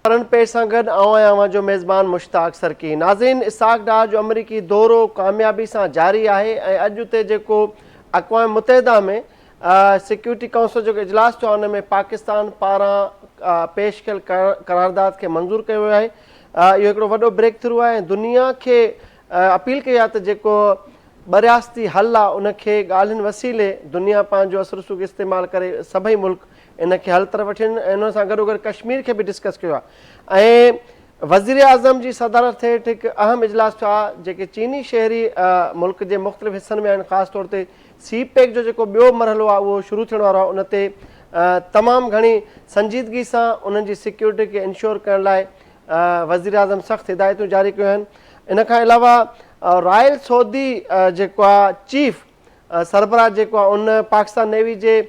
Front page سان گڏ آئون آهيان اوهان جو ميزبان مشتاق سرڪي. ناظرين اسحاق ڊار جو آمريڪي دورو ڪاميابي سان جاري آهي ۽ اڄ اتي جيڪو اقوام متحده ۾ سيڪيورٽي ڪائونسل جو اجلاس ٿيو آهي ان ۾ پاڪستان پاران پيش ڪيل قرارداد کي منظور ڪيو ويو آهي. اهو هڪڙو وڏو بريڪ ٿرو آهي ۽ دنيا کي اپيل ڪئي آهي ته جيڪو ٻه رياستي حل آهي ان کي ڳالهين وسيلي دنيا پنهنجو اثر رسوخ استعمال ڪري سڀئي ملڪ ان کي حل طرف وٺي وڃن ۽ ان سان گڏوگڏ ڪشمير کي به ڊسڪس ڪيو آهي ۽ وزيراعظم جي صدارت هيٺ هڪ اهم اجلاس ٿيو آهي جيڪي چيني شهري ملڪ جي مختلف حصن ۾ آهن خاص طور تي سي پيڪ جو جيڪو ٻيو مرحلو آهي اهو شروع ٿيڻ وارو آهي ان تي تمام گهڻي سنجيدگي سان انهن جي سيڪيورٽي کي انشور ڪرڻ لاء وزيراعظم سخت هدايتون جاري ڪيون آهن ان کان علاوه رائل سعودي جيڪو آهي چيف سربراهه جيڪو آهي ان پاڪستان نيوي جي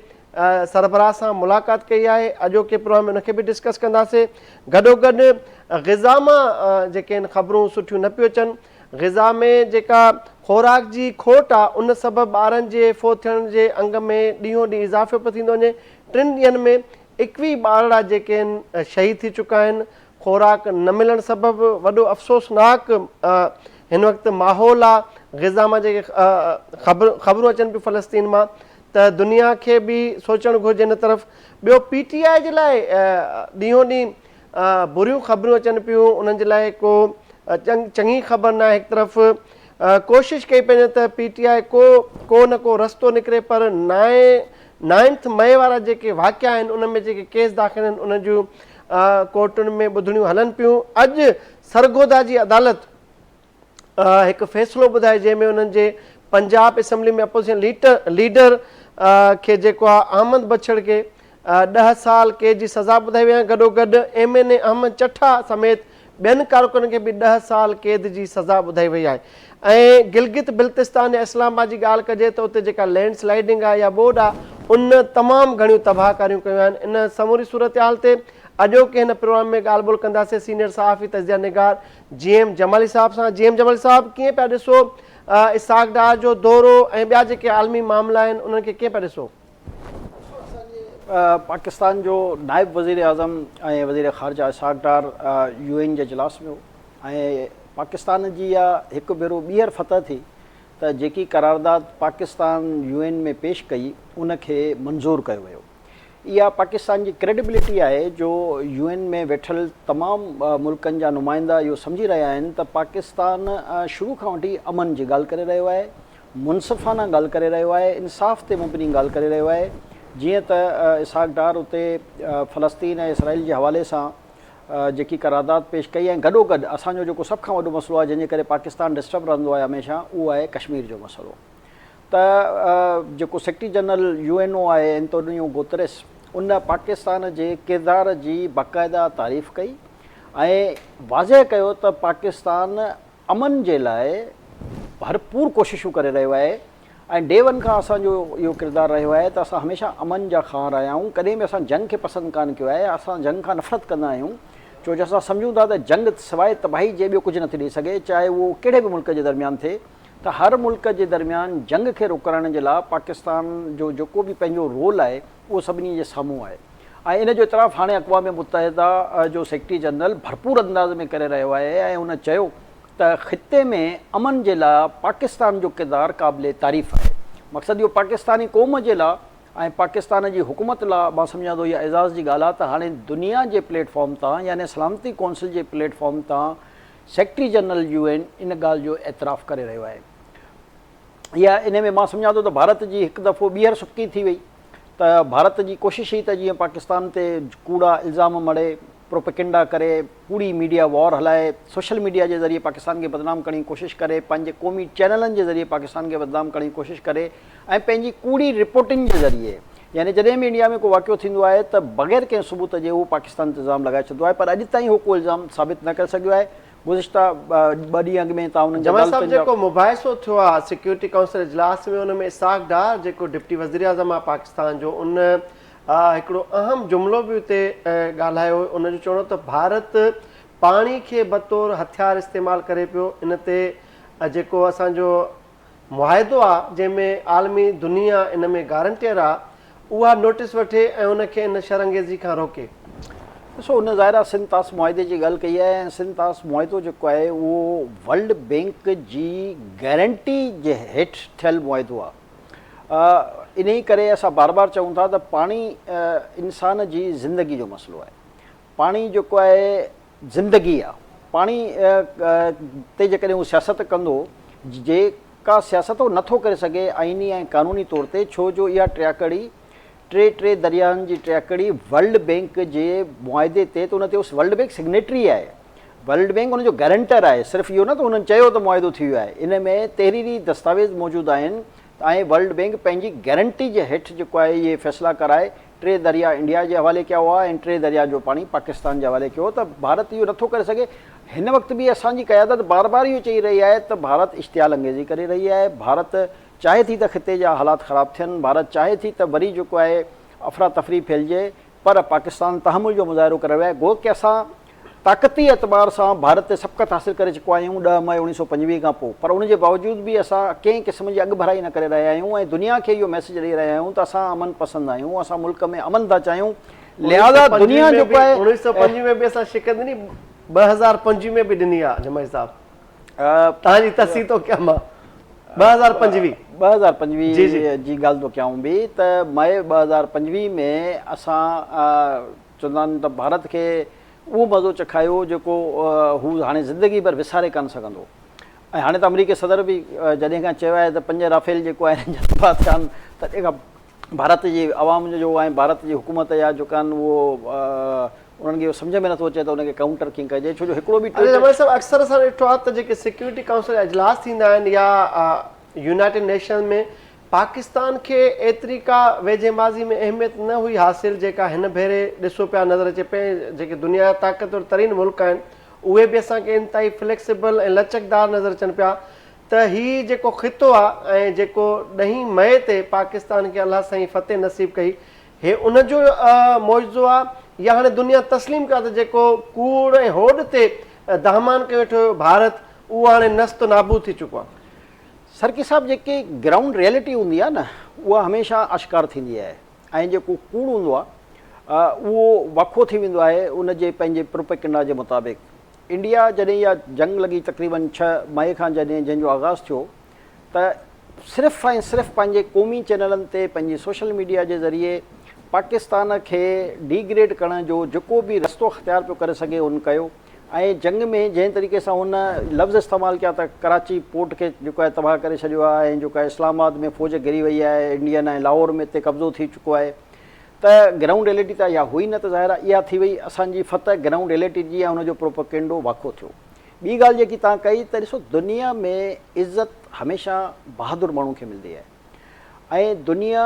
سربراهه سان ملاقات ڪئي آهي اڄوڪي پروگرام ۾ ان کي به ڊسڪس ڪنداسين گڏوگڏ غزا مان جيڪي آهن خبرون سٺيون نه پيون اچن غزا ۾ جيڪا خوراڪ جي کوٽ آهي ان سبب ٻارن جي فوت ٿيڻ جي انگ ۾ ڏينهون ڏينهن اضافو پيو ٿيندو وڃي ٽن ڏينهن ۾ 21 ٻارڙا جيڪي آهن شهيد ٿي چڪا آهن خوراڪ نه ملڻ سبب وڏو افسوسناڪ هن وقت ماحول آ غزه مان جيڪي خبرون اچن پيون فلسطين مان ته دنيا کي به سوچڻ گهرجي ان طرف ٻيو پي ٽي آء جي لاء ڏينهون ڏينهن بريون خبرون اچن پيون انهن جي لاء ڪو چڱي خبر ناهي هڪ طرف ڪوشش ڪئي پئي وڃي ته پي ٽي آء ڪو ڪو نه ڪو رستو نڪري پر نائين نائنٿ مئي وارا جيڪي واقعا آهن انهن ۾ جيڪي ڪيس داخل آهن انهن جون ڪورٽن ۾ ٻڌڻيون هلن پيون اڄ سرگوڌا جي عدالت هڪ فيصلو ٻڌايو جنهن ۾ انهن جي پنجاب اسيمبلي ۾ اپوزيشن ليڊر کي جيڪو آهي احمد بڇڙ کي ڏهه سال قيد جي سزا ٻڌائي وئي آهي گڏوگڏ M N A Ahmed Chattha سميت ٻين ڪارڪنن کي به ڏهه سال قيد جي سزا ٻڌائي وئي آهي ۽ گلگت بلتستان يا اسلام آباد جي ڳالهه ڪجي ته اتي جيڪا لينڊ سلائيڊنگ آهي يا ٻوڏ آهي ان تمام گهڻيون تباهه ڪاريون ڪيون آهن ان سموري صورتحال تي اڄوڪي هن پروگرام ۾ ڳالهه ٻولهه ڪنداسين سينيئر صحافي تجزيه نگار جي ايم جمالي صاحب سان جي ايم جمالي صاحب ڪيئن پيا ڏسو اسحاق ڊار جو دورو ۽ ٻيا جيڪي عالمي معاملا آهن انهن کي ڪيئن پيا ڏسو؟ اسان جي پاڪستان جو نائب وزير اعظم ۽ وزير خارجه اسحاق ڊار يو اين جي اجلاس ۾ هو ۽ پاڪستان جي اها هڪ ڀيرو ٻيهر فتح ٿي ته جيڪي قرارداد پاڪستان يو اين ۾ پيش ڪئي ان کي منظور ڪيو ويو. اها پاڪستان جي ڪريڊبلٽي آهي جو يو اين ۾ ويٺل تمام ملڪن جا نمائندا اهو سمجهي رهيا آهن ته پاڪستان شروع کان وٺي امن جي ڳالهه ڪري رهيو آهي، منصفانه ڳالهه ڪري رهيو آهي، انصاف تي مبني ڳالهه ڪري رهيو آهي، جيئن ته اسحاق ڊار اتي فلسطين ۽ اسرائيل جي حوالي سان جيڪي قرارداد پيش ڪئي ۽ گڏوگڏ اسان جو جيڪو سڀ کان وڏو مسئلو آهي جنهن جي ڪري پاڪستان ڊسٽرب رهندو آهي هميشه اهو آهي ڪشمير جو مسئلو ته جيڪو secretary general U N O آهي انتونيو گوتريس ان پاڪستان جي ڪردار جي باقاعده تعريف ڪئي ۽ واضح ڪيو ته پاڪستان امن جي لاء ڀرپور ڪوششون ڪري رهيو آهي ۽ ڊي ون کان اسان جو اهو ڪردار رهيو آهي ته اسان هميشه امن جا خواهان رهيا آهيون ڪڏهن به اسان جنگ کي پسند ڪانه ڪيو آهي اسان جنگ کان نفرت ڪندا آهيون ڇو جو اسان سمجهون ٿا ته جنگ سواء تباهي جي ٻيو ڪجهه نٿي ڏئي سگهي چاهي اهو ڪهڙي به ملڪ جي درميان ٿئي ته هر ملڪ جي درميان جنگ کي روڪرائڻ جي لاء پاڪستان جو جيڪو به پنهنجو رول آهي اهو سڀني جي سامهون آهي ۽ ان جو اعتراف هاڻي اقوام متحده جو سيڪريٽري جنرل ڀرپور انداز ۾ ڪري رهيو آهي ۽ هن چيو ته خطي ۾ امن جي لاء پاڪستان جو ڪردار قابل تعريف آهي مقصد اهو پاڪستاني قوم جي لاء ۽ پاڪستان جي حڪومت لاء مان سمجهان ٿو اها اعزاز جي ڳالهه آهي ته هاڻي دنيا جي پليٽ فارم تان يعني سلامتي ڪونسل جي پليٽ فارم تان سيڪريٽري جنرل يو اين ان ڳالهه جو اعتراف ڪري رهيو آهي. اها ان ۾ مان سمجهان ٿو ته ڀارت جي هڪ دفعو ٻيهر سبقي ٿي وئي ته ڀارت جي ڪوشش هئي ته جيئن پاڪستان تي ڪوڙا الزام مڙهي، پروپيگنڊا ڪري، ڪوڙي ميڊيا وار هلائي، سوشل ميڊيا جي ذريعي پاڪستان کي بدنام ڪرڻ جي ڪوشش ڪري، پنهنجي قومي چينلن جي ذريعي پاڪستان کي بدنام ڪرڻ جي ڪوشش ڪري ۽ پنهنجي ڪوڙي رپورٽنگ جي ذريعي يعني جڏهن به انڊيا ۾ ڪو واقعو ٿيندو آهي ته بغير ڪنهن ثبوت جي هو پاڪستان تي الزام لڳائي ڇڏندو آهي پر اڄ تائين هو ڪو الزام ثابت نه ڪري سگهيو آهي. گذشته ٻه ڏينهن اڳ ۾ تان انهن جي جمال صاحب عدالتن جا. جيڪو مباحثو ٿيو آهي سيڪيورٽي ڪائونسل اجلاس ۾ ان ۾ اسحاق ڊار جيڪو ڊپٽي وزيراعظم آهي پاڪستان جو ان هڪڙو اهم جملو به اتي ڳالهايو ان جو چوڻ هو ته ڀارت پاڻي کي بطور هٿيار استعمال ڪري پيو ان تي جيڪو اسان جو معاهدو آ جنهن ۾ عالمي دنيا ان ۾ گارنٽيئر آ اها نوٽيس وٺي ۽ ان کي ان شرانگيزي کان روڪي. ڏسو هن ظاهر آهي سنڌ طاس معاهدي جي ڳالهه ڪئي آهي ۽ سنڌ طاس معاهدو جيڪو آهي اهو ورلڊ بينڪ جي گارنٽي جي هيٺ ٿيل معاهدو آهي انهي ڪري اسان بار بار چئون ٿا ته پاڻي انسان جي زندگي جو مسئلو آهي پاڻي جيڪو آهي زندگي آهي پاڻي تي جيڪڏهن هو سياست ڪندو جيڪا سياست هو نٿو ڪري سگهي آئيني ۽ قانوني طور تي ڇو جو اها ٽياڪڙي ٽي ٽي درياهن جي ٽياڪڙي ورلڊ بينڪ جي معاهدي تي ته ان تي ورلڊ بينڪ سگنيٽري آهي ورلڊ بينڪ ان جو گارنٽر آهي صرف اهو نه ته انهن چيو ته معاهدو ٿي ويو آهي ان ۾ تحريري دستاويز موجود آهن ۽ ورلڊ بينڪ پنهنجي گارنٽي جي هيٺ جيڪو آهي اهي فيصلا ڪرائي ٽي درياء انڊيا جي حوالي ڪيا هئا ۽ ٽي درياء جو پاڻي پاڪستان جي حوالي ڪيو ته ڀارت اهو نٿو ڪري سگهي هن وقت به اسان جي قيادت بار بار اهو چئي رهي آهي ته ڀارت اشتعال انگيزي ڪري رهي آهي ڀارت چاهي ٿي ته خطي جا حالات خراب ٿين، ڀارت چاهي ٿي ته وري جيڪو آهي افراتفري ڦهلجي پر پاڪستان تحمل جو مظاهرو ڪري رهيو آهي، گو ڪه اسان طاقتي اعتبار سان ڀارت تي سبقت حاصل ڪري چڪو آهيون ڏهه مئي 1925 کان پوء پر ان جي باوجود به اسان ڪنهن قسم جي اڳڀرائي نه ڪري رهيا آهيون ۽ دنيا کي اهو ميسيج ڏئي رهيا آهيون ته اسان امن پسند آهيون اسان ملڪ ۾ امن ٿا چاهيون لهٰذا دنيا جيڪو آهي 1925 ۾ به اسان شڪست ڏني 2025 ۾ به ڏني آهي جمعي صاحب. توهان جي تصحيح ٿو ڪيان مان 2025. 2025 جي ڳالهه ٿو ڪيان به ته مئي 2025 ۾ اسان چوندا آهن ته ڀارت کي اهو مزو چکايو جيڪو هو هاڻي زندگي ڀر وساري ڪانه سگهندو ۽ هاڻي ته آمريڪي صدر به جڏهن کان چيو آهي ته پنج رافيل جيڪو آهن جذبا ٿيا آهن تڏهن کان ڀارت جي عوام جو ۽ ڀارت جي حڪومت جا جيڪا آهن اهو انهن کي اهو سمجهه ۾ نٿو اچي ته ان کي ڪائونٽر ڪيئن ڪجي ڇو جو هڪڙو به ٽوئيٽ. علي صاحب اڪثر اسان ڏٺو آهي ته جيڪي سيڪيورٽي ڪائونسل جا اجلاس ٿيندا آهن يا يونائيٽيڊ نيشنز ۾ پاڪستان کي ايتري ڪا ويجهي ماضي ۾ اهميت نه هئي حاصل جيڪا هن ڀيري ڏسو پيا نظر اچي پئي جيڪي دنيا جا طاقتور ترين ملڪ آهن اهي به اسان کي انتهائي فليڪسبل ۽ لچڪدار نظر اچن پيا ته هي جيڪو خطو آ ۽ جيڪو ڏهين مئي تي پاڪستان کي الله سائين فتح نصيب ڪئي هي ان جو معجزو آ يا هاڻي دنيا تسليم ڪيو آ ته جيڪو ڪوڙ ۽ هوڏ تي دهمان ڪيو ويٺو هيو ڀارت اهو هاڻي نست و نابود ٿي چڪو آ. سرڪي صاحب جيڪي گرائونڊ ريئلٽي هوندي آ نه اها هميشه آشڪار ٿيندي آهي ۽ جيڪو ڪوڙ هوندو آ اهو وکو ٿي ويندو آهي ان جي پنهنجي پروپيگنڊا جي مطابق. انڊيا جڏهن اها جنگ لڳي تقريبن ڇهه مئي کان جڏهن جنهن جو آغاز ٿيو ته صرف ۽ صرف پنهنجي قومي چينلن تي پنهنجي سوشل ميڊيا جي ذريعي پاڪستان کي ڊي گريڊ ڪرڻ جو جيڪو به رستو اختيار پيو ڪري سگهي هن ڪيو ۽ جنگ ۾ جنهن طريقي سان هن لفظ استعمال ڪيا ته ڪراچي پورٽ کي جيڪو آهي تباهه ڪري ڇڏيو آهي ۽ جيڪو آهي اسلام آباد ۾ فوج گهري وئي آهي انڊين ۽ لاهور ۾ تي قبضو ٿي چڪو آهي ته گرائونڊ ريئلٽي ته اها هئي نه ته ظاهر آهي اها ٿي وئي اسان جي فتح گرائونڊ ريئلٽي جي ۽ ان جو پروپوڪينڊو واکو ٿيو. ٻي ڳالهه جيڪي توهان ڪئي ته ڏسو دنيا ۾ عزت هميشه بهادر ماڻهو کي ملندي آهي ۽ دنيا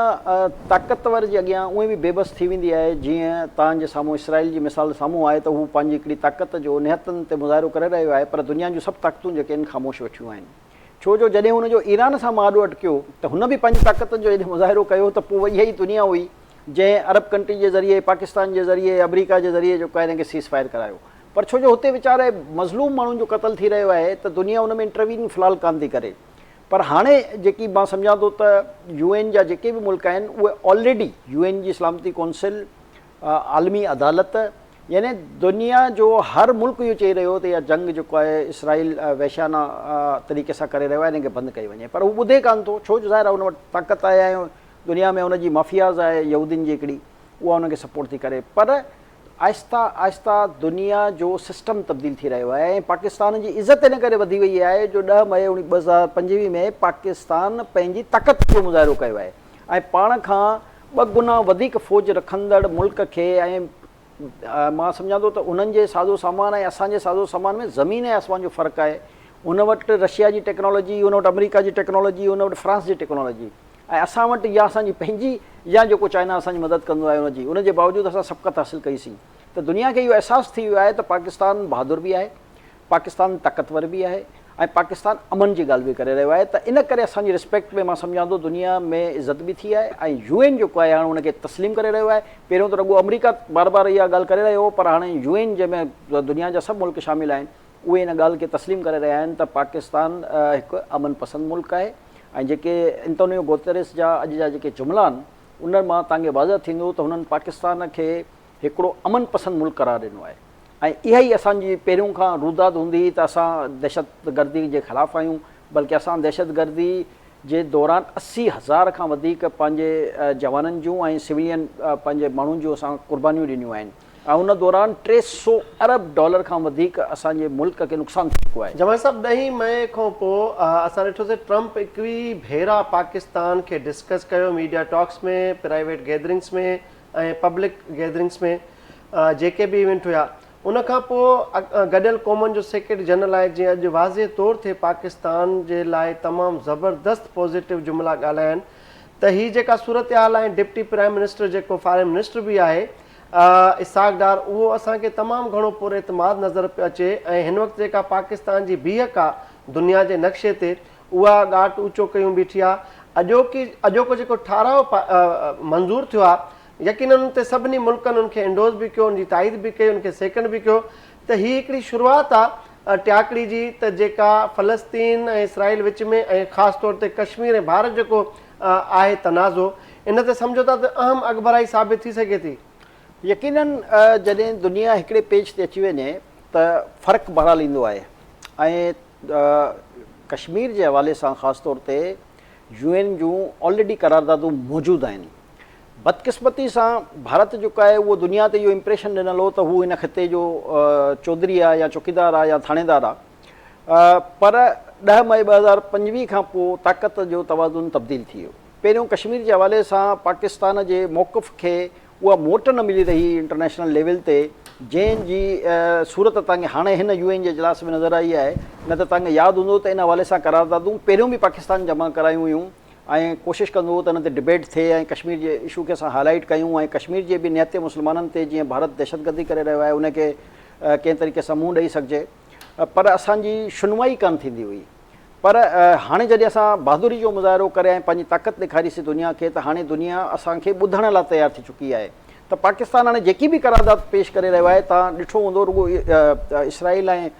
طاقتور جي اڳيان اونئين به بيبس ٿي ويندي آهي جيئن توهان جي سامهون اسرائيل جي مثال سامهون آهي ته هو پنهنجي هڪڙي طاقت جو نهتن تي مظاهرو ڪري رهيو آهي پر دنيا جون سڀ طاقتون جيڪي آهن خاموش ويٺيون آهن. ڇو جو جڏهن هن جو ايران سان مهاڏو اٽڪيو ته هن به پنهنجي طاقت جو جڏهن مظاهرو ڪيو ته پوء اها ئي دنيا هئي جنهن عرب ڪنٽري جي ذريعي پاڪستان جي ذريعي آمريڪا جي ذريعي جيڪو آهي هن کي سيز فائر ڪرايو پر ڇو جو هتي ويچاري مظلوم ماڻهن جو قتل ٿي رهيو آهي ته دنيا ان ۾ انٽروين في الحال ڪانه ٿي ڪري پر هاڻي جيڪي مان سمجهان ٿو ته يو اين جا جيڪي به ملڪ آهن اهي آلريڊي يو اين جي سلامتي ڪونسل عالمي عدالت يعني دنيا جو هر ملڪ اهو چئي رهيو هو ته اها جنگ جيڪو آهي اسرائيل وحشيانه طريقي سان ڪري رهيو آهي ان کي بند ڪئي وڃي پر هو ٻڌي ڪانه ٿو ڇو جو ظاهر آهي ان وٽ طاقت آهي ۽ دنيا ۾ ان جي مافياز آهي يهودين جي هڪڙي اها ان کي سپورٽ ٿي ڪري پر آهسته آهسته دنيا جو سسٽم تبديل ٿي رهيو آهي ۽ پاڪستان جي عزت ان ڪري وڌي وئي آهي جو ڏهه مئي 2025 ۾ پاڪستان پنهنجي طاقت جو مظاهرو ڪيو آهي ۽ پاڻ کان ٻه گنا وڌيڪ فوج رکندڙ ملڪ کي ۽ مان سمجهان ٿو ته انهن جي سازو سامان ۽ اسان جي سازو سامان ۾ زمين ۽ آسمان جو فرق آهي. ان وٽ رشيا جي ٽيڪنالاجي، ان وٽ آمريڪا جي ٽيڪنالاجي، ان وٽ فرانس جي ٽيڪنالاجي ۽ اسان وٽ يا اسان جي پنهنجي يا جيڪو چائنا اسان جي مدد ڪندو آهي ان جي ان جي باوجود اسان سبقت حاصل ڪئي سين ته دنيا کي اهو احساس ٿي ويو آهي ته پاڪستان بهادر به آهي پاڪستان طاقتور به آهي ۽ پاڪستان امن جي ڳالهه به ڪري رهيو آهي ته ان ڪري اسان جي رسپيڪٽ ۾ مان سمجهان ٿو دنيا ۾ عزت به ٿي آهي ۽ يو اين جيڪو آهي هاڻي ان کي تسليم ڪري رهيو آهي پهريون ته رڳو آمريڪا بار بار اها ڳالهه ڪري رهيو هو پر هاڻي يو اين جنهن ۾ دنيا جا سڀ ملڪ شامل آهن اهي ان ڳالهه کي تسليم ڪري رهيا آهن ته پاڪستان هڪ امن پسند ملڪ آهي ۽ جيڪي انتونيو گوتريس جا اڄ جا جيڪي جملا آهن ان مان توهان کي واضح ٿيندو ته هنن پاڪستان کي هڪڙو امن پسند ملڪ قرار ڏنو آهي ۽ اها ئي اسان جي پهريون کان روداد هوندي هئي ته اسان دهشتگردي جي خلاف آهيون بلڪه اسان دهشتگردي جي دوران 80 هزار کان وڌيڪ پنهنجي جوانن جون ۽ سويلين پنهنجي ماڻهن جون اسان قربانيون ڏنيون آهن ۽ ان دوران 300 ارب ڊالر کان وڌيڪ اسان جي ملڪ کي نقصان ٿي چڪو آهي. جمال صاحب ڏهين مئي کان پوء اسان ڏٺوسي ٽرمپ 21 ڀيرا پاڪستان کي ڊسڪس ڪيو media talks ۾ private gatherings ۾ ۽ public gatherings ۾ جيڪي به ايونٽ هيا ان کان پوء گڏيل قومن جو سيڪريٽري جنرل آهي جنهن اڄ واضح طور تي پاڪستان جي لاء تمام زبردست پازيٽو جملا ڳالهايا آهن ته هي جيڪا صورتحال آهي ڊپٽي پرائم منسٽر جيڪو فارين منسٽر به آهي اسحاق ڊار اهو اسان کي تمام گهڻو پر اعتماد نظر پيو اچي ۽ هن وقت جيڪا پاڪستان جي بيهڪ آهي دنيا جي نقشي تي اها ڳاٽ اوچو ڪيون بيٺي آ. اڄوڪي اڄوڪو جيڪو ٺهراء منظور ٿيو آ يقينن ان تي سڀني ملڪن ان کي انڊوز به ڪيو ان جي تائيد به ڪئي ان کي سيڪنڊ به ڪيو ته هي هڪڙي شروعات آ ٽياڪڙي جي ته جيڪا فلسطين ۽ اسرائيل وچ ۾ ۽ خاص طور تي ڪشمير ۽ ڀارت جيڪو آهي تنازعو ان تي سمجهو ٿا ته اهم اڳڀرائي ثابت ٿي سگهي ٿي. يقينن جڏهن دنيا هڪڙي پيج تي اچي وڃي ته فرق بهرحال ايندو آهي ۽ ڪشمير جي حوالي سان خاص طور تي يو اين جون آلريڊي قراردادون موجود آهن. بدقسمتي سان ڀارت جيڪو آهي اهو دنيا تي اهو امپريشن ڏنل هو ته هو هن خطي جو چوڌري آهي يا چوڪيدار آهي يا ٿاڻيدار آهي پر 10 مئي 2025 کان پوء طاقت جو توازن تبديل ٿي ويو. پهريون ڪشمير جي حوالي سان پاڪستان جي موقف کي اها موٽ نه ملي رهي انٽرنيشنل ليول تي جنهن جي صورت توهان کي هاڻي هن يو اين جي اجلاس ۾ نظر آئي آهي نه ته توهان کي ياد هوندو ته ان حوالي سان قراردادون پهريون به پاڪستان جمع ڪرايون هيون ۽ ڪوشش ڪندو هو ته ان تي ڊبيٽ ٿئي ۽ ڪشمير جي اشو کي اسان هاء لائيٽ ڪيون ۽ ڪشمير جي به نهتي مسلمانن تي جيئن ڀارت دهشتگردي ڪري رهيو آهي ان کي ڪنهن طريقي سان منهن ڏئي سگهجي پر اسان جي شنوائي ڪانه ٿيندي هئي. پر هاڻي جڏهن اسان بهادري جو مظاهرو ڪري ۽ پنهنجي طاقت ڏيکاري سي دنيا کي ته هاڻي دنيا اسان کي ٻڌڻ لاء تيار ٿي چڪي آهي ته پاڪستان هاڻي جيڪي به قرارداد پيش ڪري رهيو آهي توهان ڏٺو هوندو رڳو اسرائيل ۽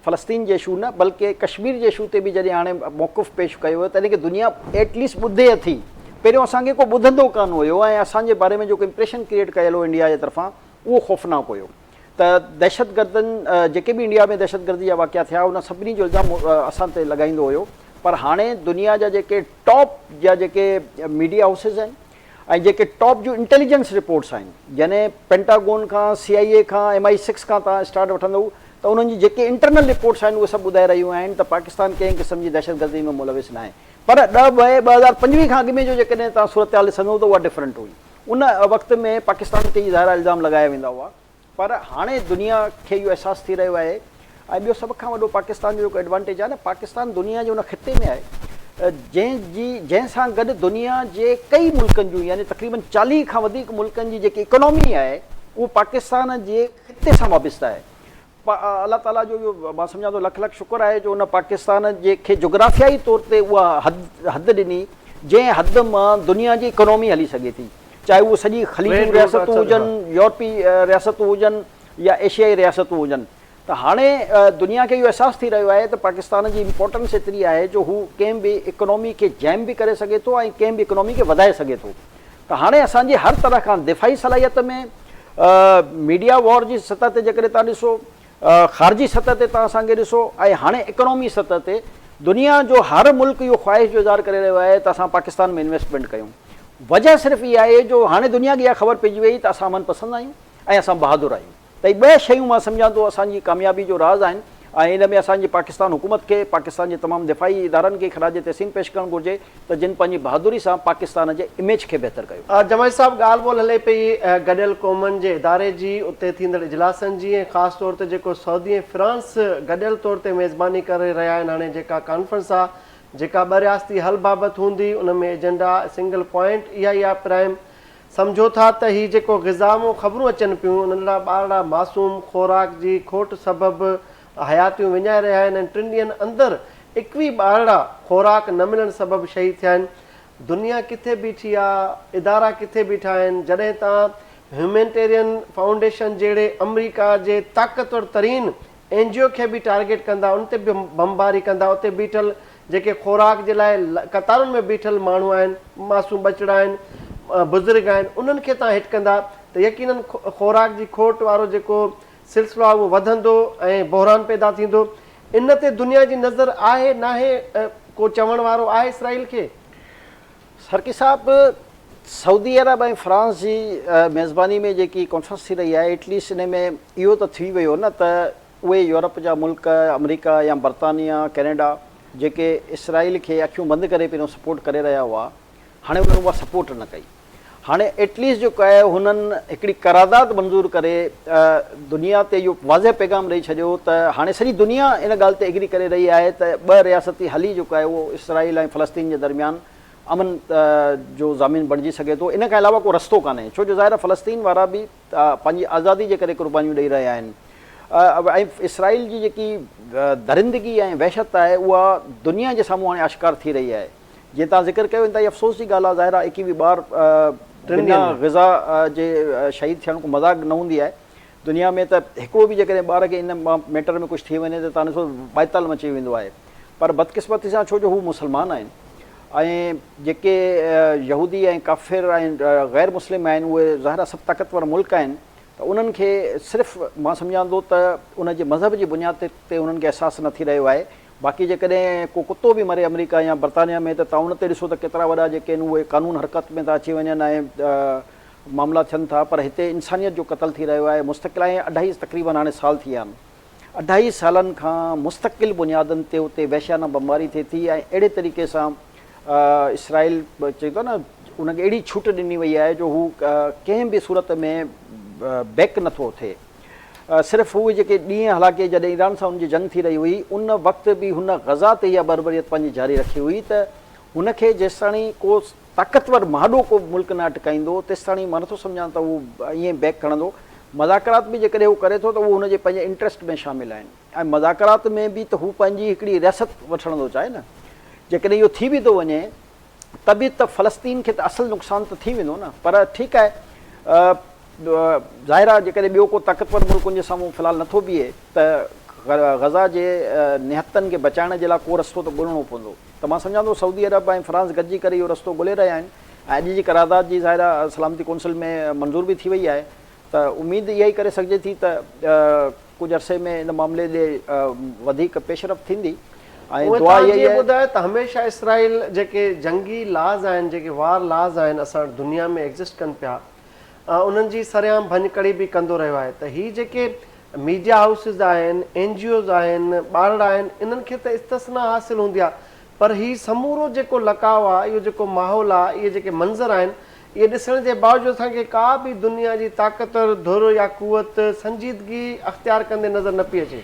فلسطين جي اشو نه بلڪه ڪشمير جي اشو تي به جڏهن هاڻي موقف پيش ڪيو ويو تڏهن کي دنيا ايٽ ليسٽ ٻڌي اٿي پهريون اسان کي ڪو ٻڌندو ڪانه هيو ۽ اسان جي باري ۾ جيڪو امپريشن ڪريئيٽ ڪيل هو انڊيا جي طرفان اهو خوفناڪ هيو ته دهشتگردن جيڪي به انڊيا ۾ دهشتگردي جا واقعا ٿيا ان سڀني جو الزام اسان تي لڳائيندو هيو پر هاڻي دنيا جا جيڪي ٽاپ جا جيڪي ميڊيا هائوسز آهن ۽ جيڪي ٽاپ جون انٽيليجنس رپورٽس آهن يعني پينٽاگون کان سي آء اي کان ايم I six کان تان اسٽارٽ وٺندو ته انهن جي جيڪي انٽرنل رپورٽس آهن اهي سڀ ٻڌائي رهيون آهن ته پاڪستان ڪنهن قسم جي دهشتگردي ۾ ملوث ناهي پر 10 مئي 2025 کان اڳ ۾ جو جيڪڏهن تان صورتحال ڏسندو ته اها ڊفرنٽ هئي ان وقت ۾ پاڪستان تي ئي ظاهر الزام لڳايا ويندا هئا پر هاڻي دنيا کي اهو احساس ٿي رهيو آهي ۽ ٻيو سڀ کان وڏو پاڪستان جو جيڪو ايڊوانٽيج آهي نه پاڪستان دنيا جي ان خطي ۾ آهي جنهن جي جنهن سان گڏ دنيا جي ڪئي ملڪن جون يعني تقريبن 40 کان وڌيڪ ملڪن جي جيڪي اڪانومي آهي اهو پاڪستان جي خطي سان وابسته آهي. الله تعاليٰ جو اهو مان سمجهان ٿو لک لک شڪر آهي جو ان پاڪستان جي کي جغرافيائي طور تي اها حد حد ڏني جنهن حد مان دنيا جي اڪانومي هلي سگهي ٿي چاهي اهو سڄي خليجي رياستون هجن يورپي رياستون هجن يا ايشيائي رياستون هجن ته هاڻي دنيا کي اهو احساس ٿي رهيو آهي ته پاڪستان جي امپورٽنس ايتري آهي جو هو ڪنهن به اڪانومي کي جيم به ڪري سگهي ٿو ۽ ڪنهن به اڪانومي کي وڌائي سگهي ٿو ته هاڻي اسان جي هر طرح کان دفاعي صلاحيت ۾ ميڊيا وار جي سطح تي جيڪڏهن توهان ڏسو، خارجي سطح تي توهان اسان کي ڏسو ۽ هاڻي اڪانومي سطح تي دنيا جو هر ملڪ اهو خواهش جو اظهار ڪري رهيو آهي ته اسان پاڪستان ۾ انويسٽمينٽ ڪيون. وجهه صرف اها آهي جو هاڻي دنيا کي اها خبر پئجي وئي ته اسان امن پسند آهيون ۽ اسان بهادر آهيون. ته هي ٻه شيون مان سمجهان ٿو اسان جي ڪاميابي جو راز آهن ۽ ان ۾ اسان جي پاڪستان حڪومت کي پاڪستان جي تمام دفاعي ادارن کي خراج تحسين پيش ڪرڻ گهرجي ته جن پنهنجي بهادري سان پاڪستان جي اميج کي بهتر ڪيو. جماعي صاحب ڳالهه ٻولهه هلي پئي گڏيل قومن جي اداري جي اتي ٿيندڙ اجلاسن جي ۽ خاص طور تي جيڪو سعودي ۽ فرانس گڏيل طور تي ميزباني ڪري رهيا آهن هاڻي جيڪا ڪانفرنس آ جيڪا ٻه رياستي حل بابت هوندي ان ۾ ايجنڊا سنگل پوائنٽ اها ئي آ پرائم سمجهو ٿا ته هي جيڪو غزا مون خبرون اچن پيون، ننڍڙا ٻارڙا معصوم خوراڪ جي کوٽ سبب حياتيون وڃائي رهيا آهن ۽ ٽن ڏينهن اندر 21 ٻارڙا خوراڪ نه ملڻ سبب شهيد ٿيا آهن. دنيا ڪٿي بيٺي آ، ادارا ڪٿي بيٺا آهن، جڏهن تان هيومينٽيرين فائونڊيشن جهڙي آمريڪا جي طاقتور ترين اين جي او کي به ٽارگيٽ ڪندا، ان تي به بمباري ڪندا، اتي بيٺل جيڪي خوراڪ جي لاء قطارن ۾ بيٺل ماڻهو آهن، معصوم ٻچڙا آهن، بزرگ آهن، انهن کي تان هٽ ڪندا ته يقينن خوراڪ جي کوٽ وارو جيڪو سلسلو آهي اهو وڌندو ۽ بحران پيدا ٿيندو. ان تي دنيا جي نظر آهي ناهي ڪو چوڻ وارو آهي اسرائيل کي؟ سرڪي صاحب سعودي عرب ۽ فرانس جي ميزباني ۾ جيڪي ڪانفرنس ٿي رهي آهي ايٽليسٽ ان ۾ اهو ته ٿي ويو نه ته اهي يورپ جا ملڪ آمريڪا يا برطانيا ڪينيڊا جيڪي اسرائيل کي اکيون بند ڪري پهريون سپورٽ ڪري رهيا هئا هاڻي انهن اها سپورٽ نه ڪئي هاڻي ايٽليسٽ جيڪو آهي هنن هڪڙي قرارداد منظور ڪري دنيا تي اهو واضح پيغام ڏئي ڇڏيو ته هاڻي سڄي دنيا ان ڳالهه تي ايگري ڪري رهي آهي ته ٻه رياستي حل ئي جيڪو آهي اهو اسرائيل ۽ فلسطين جي درميان امن جو ضامن بڻجي سگهي ٿو ان کان علاوه ڪو رستو ڪانهي ڇو جو ظاهر آهي فلسطين وارا به پنهنجي آزادي جي ڪري قربانيون ڏئي رهيا آهن ۽ اسرائيل جي جيڪي درندگي ۽ وحشت آهي اها دنيا جي سامهون هاڻي آشڪار ٿي رهي آهي. جيئن توهان ذڪر ڪيو انتهائي افسوس جي ڳالهه آهي ظاهر آهي ايڪيويهه ٻار بنا غذا جي شهيد ٿيڻ ڪو مذاق نه هوندي آهي دنيا ۾ ته هڪڙو به جيڪڏهن ٻار کي ان ميٽر ۾ ڪجهه ٿي وڃي ته توهان ڏسو ٻائيتال مچي ويندو آهي پر بدقسمتي سان ڇو جو هو مسلمان آهن ۽ جيڪي يهودي ۽ ڪافر ۽ غير مسلم آهن اهي ظاهر آهي سڀ طاقتور ملڪ آهن ته انهن کي صرف مان سمجهان ٿو ته ان جي مذهب جي بنياد تي انهن کي احساس نه ٿي رهيو آهي باقي جيڪڏهن ڪو ڪتو به مري آمريڪا يا برطانيا ۾ ته توهان ان تي ڏسو ته ڪيترا وڏا جيڪي آهن اهي قانون حرڪت ۾ ٿا اچي وڃن ۽ معاملا ٿين ٿا پر هتي انسانيت جو قتل ٿي رهيو آهي مستقل ۽ اڍائي تقريبن هاڻي سال ٿي ويا آهن اڍائي سالن کان مستقل بنيادن تي اتي وحشيانه بمباري ٿئي ٿي ۽ اهڙي طريقي سان اسرائيل چئي ٿو نه ان کي اهڙي ڇوٽ ڏني وئي آهي جو هو ڪنهن به صورت ۾ بيڪ نٿو ٿئي صرف اهي جيڪي ڏينهن حالانڪه جڏهن ايران سان هن جي جنگ ٿي رهي هئي ان وقت به هن غزه تي اها بربريت پنهنجي جاري رکي هئي ته هن کي جيستاڻي ڪو طاقتور مهاڏو ڪو ملڪ نه اٽڪائيندو تيستاڻي مان نٿو سمجهان ته هو ائين بيڪ کڻندو. مذاڪرات به جيڪڏهن هو ڪري ٿو ته اهو هن جي پنهنجي انٽريسٽ ۾ شامل آهن ۽ مذاڪرات ۾ به ته هو پنهنجي هڪڙي رياست وٺڻ ٿو چاهي نه جيڪڏهن اهو ٿي به ٿو وڃي ته به ته فلسطين کي ته اصل نقصان ته ٿي ويندو نه پر ٺيڪ آهي ظاهر آهي جيڪڏهن ٻيو ڪو طاقتور ملڪ ان جي سامهون في الحال نٿو بيهي ته غزه جي نهتن کي بچائڻ جي لاء ڪو رستو ته ڳولڻو پوندو ته مان سمجهان ٿو سعودي عرب ۽ فرانس گڏجي ڪري اهو رستو ڳولي رهيا آهن ۽ اڄ جي قرارداد جي ظاهر آهي سلامتي ڪونسل ۾ منظور به ٿي وئي آهي ته اميد اها ئي ڪري سگهجي ٿي ته ڪجهه عرصي ۾ ان معاملي ڏي وڌيڪ پيش رفت ٿيندي ۽ دعا اها ئي آهي. ٻڌايو ته هميشه اسرائيل جيڪي جنگي لاز آهن جيڪي وار لاز آهن اسان وٽ دنيا ۾ ايگزسٽ ڪن پيا انهن جي سرعام ڀڃڪڙي به ڪندو رهيو آهي ته هي جيڪي ميڊيا هائوسز آهن اين جي اوز آهن ٻارڙا آهن انهن کي ته استثنا حاصل هوندي آهي پر هي سمورو جيڪو لقاء آهي اهو جيڪو ماحول آهي اهي جيڪي منظر آهن اهي ڏسڻ جي باوجود اسان کي ڪا به دنيا جي طاقتور ڌر يا قوت سنجيدگي اختيار ڪندي نظر نه پئي اچي.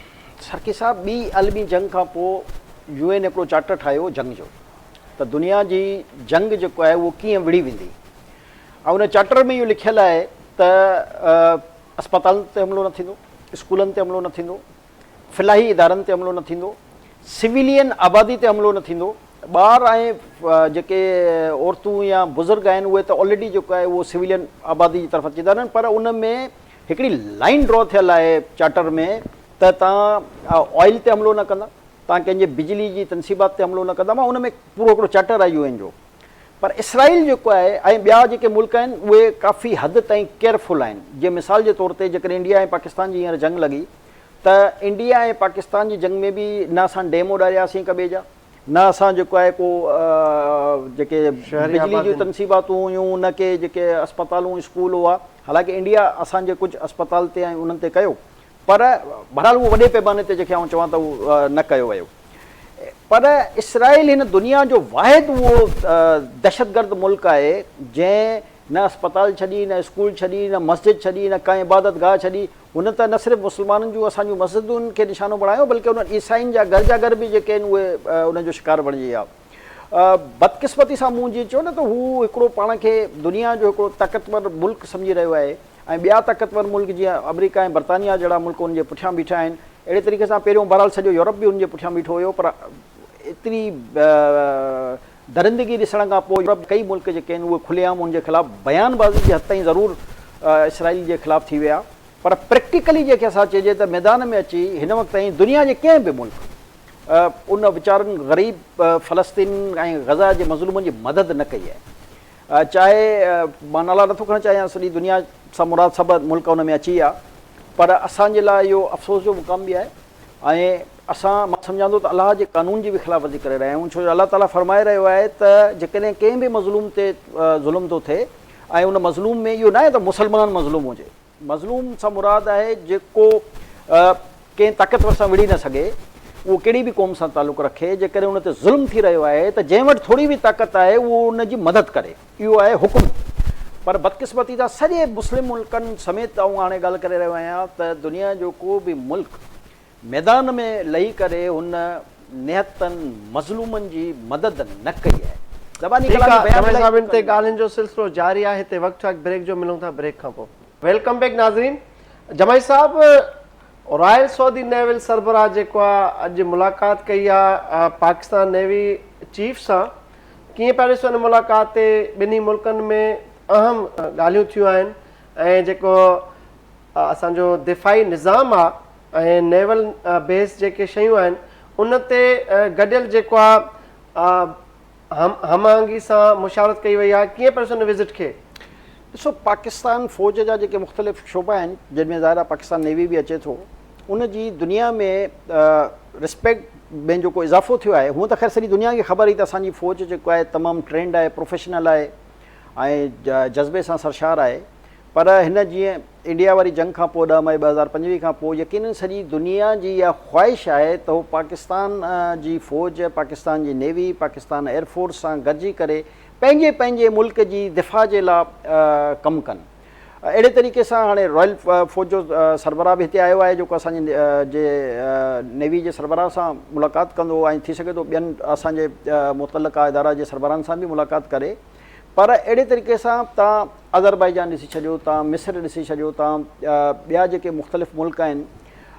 سرڪي صاحب ٻي عالمي جنگ کان پوء يو اين هڪڙو چارٽر ٺاهيو جنگ جو ته دنيا جي جنگ جيڪو آهي اهو ڪيئن وڙهي ويندي ۽ ان چارٽر ۾ اهو لکيل آهي ته اسپتالن تي حملو نه ٿيندو، اسڪولن تي حملو نه ٿيندو، فلاحي ادارن تي حملو نه ٿيندو، سويلين آبادي تي حملو نه ٿيندو، ٻار ۽ جيڪي عورتون يا بزرگ آهن اهي ته آلريڊي جيڪو آهي اهو سويلين آبادي جي طرف اچي ٿا وڃن پر ان ۾ هڪڙي لائين ڊرا ٿيل آهي چارٽر ۾ ته توهان آئل تي حملو نه ڪندا، توهان ڪنهن جي بجلي جي تنصيبات تي حملو نه ڪندا، مان ان ۾ پورو هڪڙو چارٽر آهي يو اين جو. پر اسرائيل جيڪو آهي ۽ ٻيا جيڪي ملڪ آهن اهي ڪافي حد تائين ڪيئرفل آهن جيئن مثال جي طور تي جيڪڏهن انڊيا ۽ پاڪستان جي هينئر جنگ لڳي ته انڊيا ۽ پاڪستان جي جنگ ۾ به نه اسان ڊيم اڏارياسين هڪ ٻئي جا نه اسان جيڪو آهي ڪو جيڪي بجلي جون تنصيباتون هيون نه ڪي جيڪي اسپتالون اسڪول هئا حالانڪه انڊيا اسان جي ڪجهه اسپتال تي ۽ انهن تي ڪيو پر بهرحال اهو وڏي پيماني تي جيڪي آئون چوان ته اهو نه ڪيو ويو. پر اسرائيل هن دنيا جو واحد اهو دهشتگرد ملڪ آهي جنهن نه اسپتال ڇڏي، نه اسڪول ڇڏي، نه مسجد ڇڏي، نه ڪنهن عبادت گاهه ڇڏي. هن ته نه صرف مسلمانن جون اسان جون مسجدن کي نشانو بڻايو بلڪه انهن عيسائين جا گهر جا گهر به جيڪي آهن اهي انهن جو شڪار بڻجي ويا. بدقسمتي سان مون جيئن چيو نه ته هو هڪڙو پاڻ کي دنيا جو هڪڙو طاقتور ملڪ سمجهي رهيو آهي ۽ ٻيا طاقتور ملڪ جيئن آمريڪا ۽ برطانيا جهڙا ملڪ ان جي پٺيان بيٺا آهن. اهڙي طريقي سان پهريون بهرحال سڄو يورپ به ان جي پٺيان بيٺو هيو پر ايتري درندگي ڏسڻ کان پوء يورپ جا ڪئي ملڪ جيڪي آهن اهي کلي عام ان جي خلاف بيان بازي جي حد تائين ضرور اسرائيل جي خلاف ٿي ويا پر پريڪٽيڪلي جيڪي اسان چئجي ته ميدان ۾ اچي هن وقت تائين دنيا جي ڪنهن به ملڪ ان ويچارن غريب فلسطين ۽ غزه جي مظلومن جي مدد نه ڪئي آهي. چاهي مان نالا نٿو کڻڻ چاهيان سڄي دنيا سان مراد سڀ ملڪ ان ۾ اچي ويا پر اسان جي لاء اهو افسوس جو مقام به آهي ۽ اسان مان سمجهان ٿو ته الله جي قانون جي به خلاف ورزي ڪري رهيا آهيون ڇو جو الله تعاليٰ فرمائي رهيو آهي ته جيڪڏهن ڪنهن به مظلوم تي ظلم ٿو ٿئي ۽ ان مظلوم ۾ اهو ناهي ته مسلمان مظلوم هجي مظلوم سان مراد آهي جيڪو ڪنهن طاقتور سان وڙهي نه سگهي، اهو ڪهڙي به قوم سان تعلق رکي، جيڪڏهن ان تي ظلم ٿي رهيو آهي ته جنهن وٽ ٿوري به طاقت آهي اهو ان جي مدد ڪري، اهو آهي حڪم. پر بدقسمتي سان سڄي مسلم ملڪن سميت آئون هاڻي ڳالهه ڪري رهيو آهيان ته دنيا جو ڪو به ملڪ ميدان ۾ لهي ڪري هن نهتن مظلومن جي مدد نه ڪئي آهي. زباني ٺيڪ ڪلامي آ بيان جمعي الائي صاحب ان تي ڪن. ڳالهين جو سلسلو جاري آهي هتي وقت ٿيو آهي بريڪ جو ملون ٿا بريڪ کان پوء. Welcome back ناظرين جمعي صاحب رائل سعودي نيول سربراهه جيڪو آ اڄ ملاقات ڪئي آ پاڪستان نيوي چيف سان ڪيئن پيا ڏسو ان ملاقات تي ٻنهي ملڪن ۾ اهم ڳالهيون ٿيون آهن ۽ جيڪو اسان جو دفاعي نظام آ ۽ نيول بيس جيڪي شيون آهن ان تي گڏيل جيڪو آ هم آهنگي سان مشاورت ڪئي وئي آهي ڪيئن پيو ان وزٽ کي؟ ڏسو پاڪستان فوج جا جيڪي مختلف شعبا آهن جن ۾ ظاهر آهي پاڪستان نيوي به اچي ٿو ان جي دنيا ۾ رسپيڪٽ ۾ جيڪو اضافو ٿيو آهي هونء ته خير سڄي دنيا کي خبر هئي ته اسان جي فوج جيڪو آهي تمام ٽرينڊ آهي پروفيشنل آهي ۽ جذبي سان سرشار آهي پر هن جيئن انڊيا واري جنگ کان پوء ڏهه مئي 2025 کان پوء يقينن سڄي دنيا جي اها خواهش آهي ته هو پاڪستان جي فوج، پاڪستان جي نيوي، پاڪستان ايئر فورس سان گڏجي ڪري پنهنجي پنهنجي ملڪ جي دفاع جي لا ڪم ڪن. اهڙي طريقي سان هاڻي رائل فوج جو سربراهه به هتي آيو آهي جيڪو اسان جي جي نيوي جي سربراهه سان ملاقات ڪندو ۽ ٿي سگهي ٿو ٻين اسان جي متعلقه ادارا جي سربراهن سان به ملاقات ڪري. پر اهڙي طريقي سان تان آذربائيجان ڏسي ڇڏيو، تان مصر ڏسي ڇڏيو، تان ٻيا جيڪي مختلف ملڪ آهن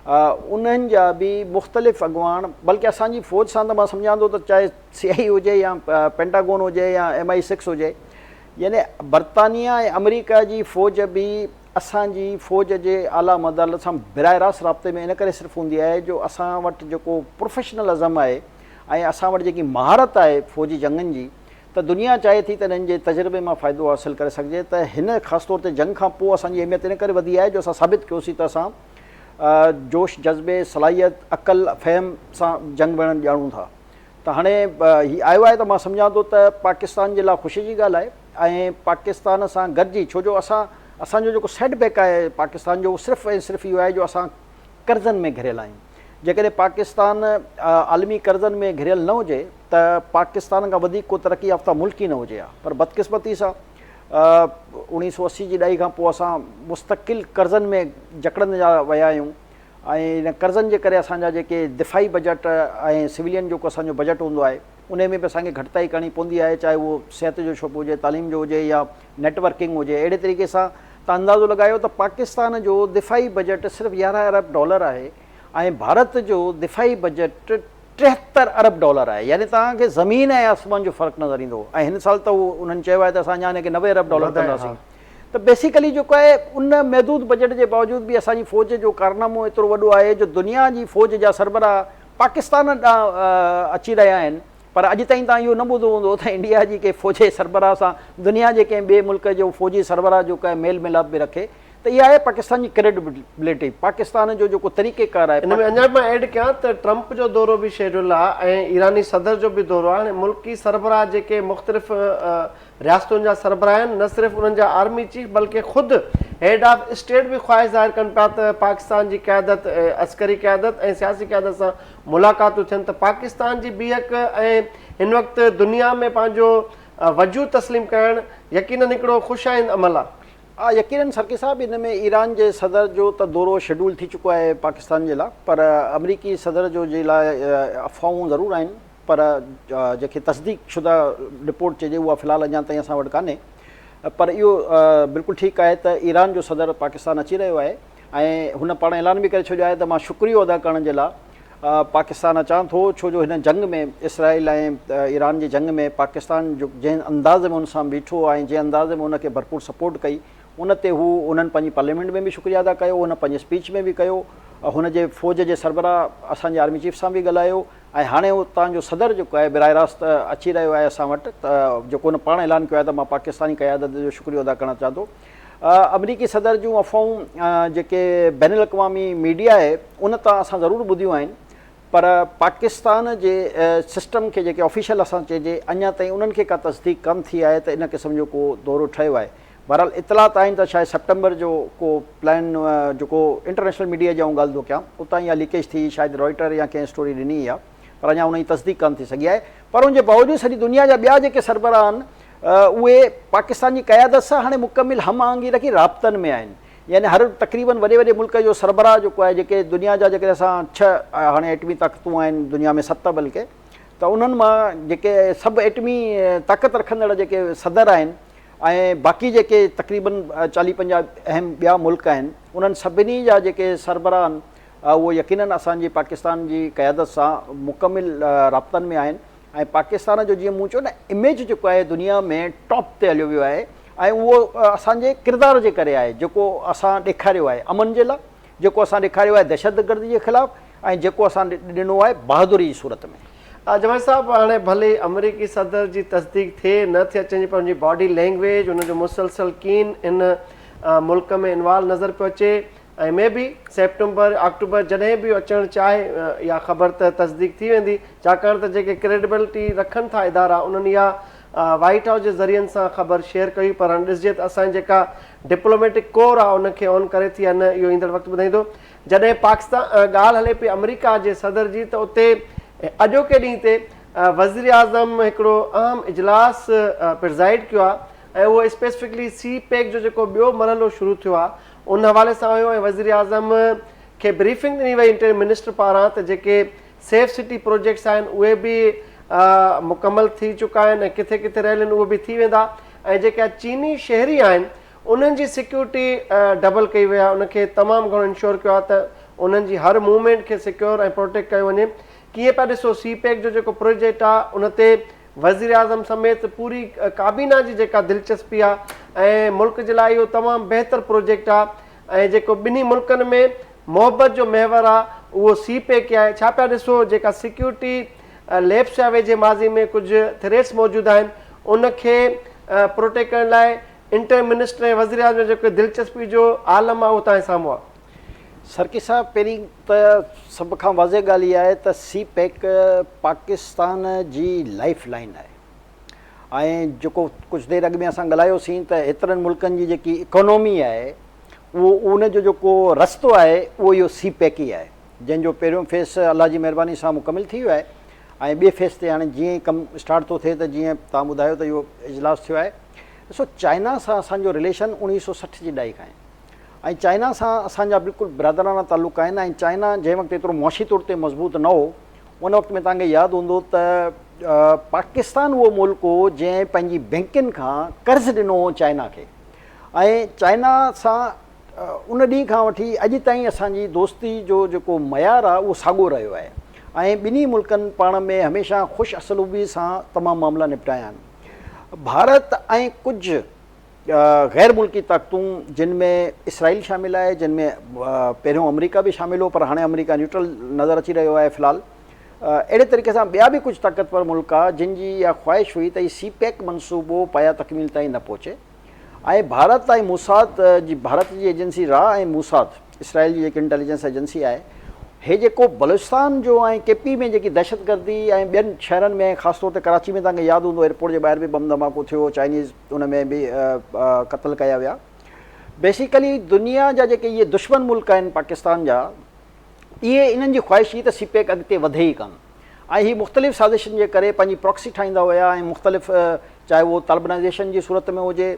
انهن جا به مختلف اڳواڻ بلڪه اسان جي فوج سان ته مان سمجهان ٿو ته چاهي سي آئي هجي يا پينٽاگون هجي يا ايم I six هجي يعني برطانيا ۽ آمريڪا جي فوج به اسان جي فوج جي اعليٰ عملدارن سان براهه راست رابطي ۾ ان ڪري صرف هوندي آهي جو اسان وٽ جيڪو پروفيشنل ازم آهي ۽ اسان وٽ جيڪي مهارت آهي فوجي جنگن جي ته دنيا چاهي ٿي ته انهن جي تجربي مان فائدو حاصل ڪري سگهجي ته هن خاص طور تي جنگ کان پوء اسان جي اهميت ان ڪري وڌي آهي جو اسان ثابت ڪيوسين ته اسان جوش جذبي صلاحيت عقل فهم سان جنگ وڙهڻ ڄاڻون ٿا ته هاڻي هي آيو آهي ته مان سمجهان ٿو ته پاڪستان جي لاء خوشي جي ڳالهه آهي ۽ پاڪستان سان گڏجي ڇو جو اسان اسان جو جيڪو سيٽ بيڪ آهي پاڪستان جو صرف ۽ صرف اهو آهي جو اسان قرضن ۾ گهريل آهيون جيڪڏهن پاڪستان عالمي قرضن ۾ گهريل نه هجي ته پاڪستان کان وڌيڪ ڪو ترقي يافته ملڪ ئي نه هجي ها پر بدقسمتي سان 1980 جي ڏهي کان پوء اسان مستقل قرضن ۾ جڪڙندا ويا آهيون ۽ ان قرضن جي ڪري اسان جا جيڪي دفاعي بجيٽ ۽ سويلين جيڪو اسان جو بجيٽ هوندو آهي انهي ۾ به اسان کي گهٽتائي ڪرڻي پوندي آهي چاهي اهو صحت جو شعبو هجي تعليم جو هجي يا نيٽ ورڪنگ هجي اهڙي طريقي سان تان اندازو لڳايو ته پاڪستان جو دفاعي بجيٽ صرف 11 ارب ڊالر آهي ۽ ڀارت جو دفاعي بجيٽ 73 ارب ڊالر آهي يعني توهان کي زمين ۽ آسمان جو فرق نظر ايندو ۽ هن سال ته انهن چيو آهي ته اسان اڃا ان کي 90 ارب ڊالر ڪنداسين ته بيسيڪلي جيڪو آهي ان محدود بجيٽ جي باوجود به اسان جي فوج جو ڪارنامو ايترو وڏو آهي جو دنيا جي فوج جا سربراهه پاڪستان ڏانهن اچي رهيا آهن پر اڄ تائين توهان اهو نه ٻڌو هوندو ته انڊيا جي ڪنهن فوجي سربراهه سان دنيا جي ڪنهن ٻئي ملڪ جو فوجي سربراهه جو ڪنهن ميل ميلاپ به رکي ته اها آهي پاڪستان جي ڪريڊبلٽي پاڪستان جو جيڪو طريقي ڪار آهي. ان ۾ اڃا به مان ايڊ ڪيان ته ٽرمپ جو دورو به شيڊول آهي ۽ ايراني صدر جو به دورو آهي هاڻي ملڪي سربراهه جيڪي مختلف رياستن جا سربراهه آهن نه صرف انهن جا آرمي چيف بلڪه خود هيڊ آف اسٽيٽ به خواهش ظاهر ڪن پيا ته پاڪستان جي قيادت عسڪري قيادت ۽ سياسي قيادت سان ملاقاتون ٿين ته پاڪستان جي بيهڪ ۽ هن وقت دنيا ۾ پنهنجو وجود تسليم ڪرڻ يقينن هڪڙو خوش آئند عمل آهي. ها يقينن سرڪي صاحب ان ۾ ايران جي صدر جو ته دورو شيڊول ٿي چڪو آهي پاڪستان جي لاء پر آمريڪي صدر جو جي لاء افواهون ضرور آهن پر جنهن کي تصديق شده رپورٽ چئجي اها في الحال اڃا تائين اسان وٽ ڪانهي پر اهو بلڪل ٺيڪ آهي ته ايران جو صدر پاڪستان اچي رهيو آهي ۽ هن پاڻ اعلان به ڪري ڇڏيو آهي ته مان شڪريو ادا ڪرڻ جي لاء پاڪستان اچان ٿو ڇو جو هن جنگ ۾ اسرائيل ۽ ايران جي جنگ ۾ پاڪستان جو جنهن انداز ۾ ان سان بيٺو ۽ جنهن انداز ۾ ان کي ڀرپور سپورٽ ڪئي ان تي هو انهن پنهنجي پارليامينٽ ۾ به شڪريه ادا ڪيو هن پنهنجي اسپيچ ۾ به ڪيو هن جي فوج جي سربراهه اسان جي آرمي چيف سان به ڳالهايو ۽ هاڻي اتان جو صدر جيڪو آهي براهه راست اچي رهيو آهي اسان وٽ ته جيڪو هن پاڻ اعلان ڪيو آهي ته مان پاڪستاني قيادت جو شڪريو ادا ڪرڻ چاهيان ٿو. آمريڪي صدر جون افواهون جيڪي بين الاقوامي ميڊيا آهي ان تان اسان ضرور ٻڌيون آهن پر پاڪستان جي سسٽم کي جيڪي آفيشل اسان چئجي اڃا تائين انهن کي ڪا تصديق ڪم ٿي آهي ته ان قسم جو ڪو دورو ٺهيو آهي. بهرحال اطلاع ته آهن ته شايد سيپٽمبر جو ڪو پلان جيڪو انٽرنيشنل ميڊيا جي آئون ڳالهه ٿو ڪيان اتان اها ليڪيج ٿي شايد رائٽر يا ڪنهن اسٽوري ڏني اها پر اڃا ان جي تصديق ڪانه ٿي سگهي آهي پر ان جي باوجود سڄي دنيا جا ٻيا جيڪي سربراهه آهن اهي پاڪستان جي قيادت سان هاڻي مڪمل هم آهنگي رکي رابطن ۾ آهن يعني هر تقريبن وڏي وڏي ملڪ جو سربراهه جيڪو آهي جيڪي دنيا جا جيڪڏهن اسان ڇهه هاڻي ايٽمي طاقتون آهن دنيا ۾ ست بلڪه ته انهن مان جيڪي سڀ ايٽمي طاقت رکندڙ جيڪي صدر آهن ۽ باقي جيڪي تقريبن چاليهه پنجاهه اهم ٻيا ملڪ آهن انهن سڀني جا جيڪي سربراهه آهن اهو يقينن اسان جي پاڪستان جي قيادت سان مڪمل رابطن ۾ آهن ۽ پاڪستان جو جيئن مون چيو نه اميج جيڪو آهي دنيا ۾ ٽاپ تي هليو ويو آهي ۽ اهو اسان جي ڪردار جي ڪري آهي جيڪو اسان ڏيکاريو آهي امن جي لاء جيڪو اسان ڏيکاريو آهي دهشتگردي جي خلاف ۽ جيڪو اسان ڏنو آهي بهادري جي صورت ۾. جمالي صاحب هاڻي ڀلي آمريڪي صدر جي تصديق ٿئي نه ٿئي اچن جي پر ان جي باڊي لينگويج ان جو مسلسل ڪين ان ملڪ ۾ انوالو نظر پيو اچي ۽ مي بي سيپٽمبر آڪٽوبر جڏهن به اچڻ چاهي اها خبر ته تصديق ٿي ويندي ڇاڪاڻ ته جيڪي ڪريڊبلٽي رکن ٿا ادارا انهن اها وائيٽ هائوس جي ذريعن سان خبر شيئر ڪئي پر هاڻي ڏسجي ته اسان جي جيڪا ڊپلوميٽڪ ڪور آهي ان کي آن ڪري ٿي يا نه اهو ايندڙ وقت ٻڌائيندو جڏهن پاڪستان ڳالهه هلي پئي آمريڪا جي صدر جي ته اتي اڄوڪي ڏينهن تي وزيراعظم هڪڙو اهم اجلاس پرزائيڊ ڪيو آهي ۽ اهو اسپيسفڪلي سي پيڪ جو جيڪو ٻيو مرحلو شروع ٿيو آهي ان حوالي سان هيو ۽ وزيراعظم کي بريفنگ ڏني وئي انٽيريئر منسٽر پاران ته جيڪي سيف سٽي پروجيڪٽس آهن اهي به مڪمل ٿي چڪا آهن ۽ ڪٿي ڪٿي رهيل آهن اهي به ٿي ويندا ۽ جيڪا چيني شهري آهن انهن جي سيڪيورٽي ڊبل ڪئي وئي آهي ان کي تمام گهڻو انشور ڪيو آهي ته انهن جي هر موومينٽ کي سيڪيور ۽ پروٽيڪٽ ڪيو وڃي ڪيئن پيا ڏسو سي پيڪ جو جيڪو پروجيڪٽ آهي ان تي وزيراعظم سميت پوري ڪابينا جي جيڪا دلچسپي آ ۽ ملڪ جي لاء اهو تمام بهتر پروجيڪٽ آ ۽ جيڪو ٻنهي ملڪن ۾ محبت جو محور آ اهو سي پيڪ آهي ڇا پيا ڏسو جيڪا سيڪيورٽي ليپس يا ويجهي ماضي ۾ ڪجهه ٿريٽس موجود آهن ان کي پروٽيڪٽ ڪرڻ لاء انٽر منسٽر ۽ وزيراعظم جو جيڪو دلچسپي جو عالم آ اهو توهان جي سامهون آ. سرڪي صاحب پهرين ته سڀ کان واضح ڳالهه اها آهي ته سي پيڪ پاڪستان جي لائيف لائين آهي ۽ جيڪو ڪجهه دير اڳ ۾ اسان ڳالهايوسين ته هيترن ملڪن جي جيڪي اڪانومي آهي اهو ان جو جيڪو رستو آهي اهو اهو سي پيڪ ئي آهي جنهن جو پهريون فيس الله جي مهرباني سان مڪمل ٿي ويو آهي ۽ ٻئي فيس تي هاڻي جيئن ئي ڪم اسٽارٽ ٿو ٿئي ته جيئن توهان ٻڌايو ته اهو اجلاس ٿيو آهي ڏسو چائنا سان اسان جو رليشن 1960 جي ڏهاڪي کان آهي ۽ چائنا سان اسان جا بلڪل برادرانه تعلق آهن ۽ چائنا جنهن وقت ايترو معاشي طور تي مضبوط نه هو ان وقت ۾ توهان کي ياد هوندو ته پاڪستان اهو ملڪ هو جنهن پنهنجي بينڪن کان قرض ڏنو هو چائنا کي ۽ چائنا سان ان ڏينهن کان وٺي اڄ تائين اسان جي دوستي جو جيڪو معيار آهي اهو ساڳو رهيو آهي ۽ ٻنهي ملڪن پاڻ ۾ هميشه خوش اسلوبي سان تمام معاملا نپٽايا آهن ڀارت ۽ ڪجهه غير ملڪي طاقتون جن ۾ اسرائيل شامل آهي جن ۾ پهريون آمريڪا به شامل هو پر هاڻي آمريڪا نيوٽرل نظر اچي رهيو آهي في الحال اهڙي طريقي سان ٻيا به ڪجهه طاقتور ملڪ آ جن جي اها خواهش هئي ته هي سي پيڪ منصوبو پايا تڪميل تائين نه پهچي ۽ ڀارت ۽ موساد جي ڀارت جي ايجنسي را ۽ موساد اسرائيل جي جيڪي انٽيليجنس ايجنسي آهي هي جيڪو بلوچستان جو ۽ ڪي پي ۾ جيڪي دهشتگردي ۽ ٻين شهرن ۾ خاص طور تي ڪراچي ۾ توهان کي ياد هوندو ايئرپورٽ جي ٻاهر به بم ڌماڪو ٿيو چائنيز ان ۾ به قتل ڪيا ويا بيسيڪلي دنيا جا جيڪي اهي دشمن ملڪ آهن پاڪستان جا اهي انهن جي خواهش هئي ته سي پيڪ اڳتي وڌي ئي ڪانه ۽ هي مختلف سازشن جي ڪري پنهنجي پراڪسي ٺاهيندا هيا ۽ مختلف چاهي اهو طالبانائزيشن جي صورت ۾ هجي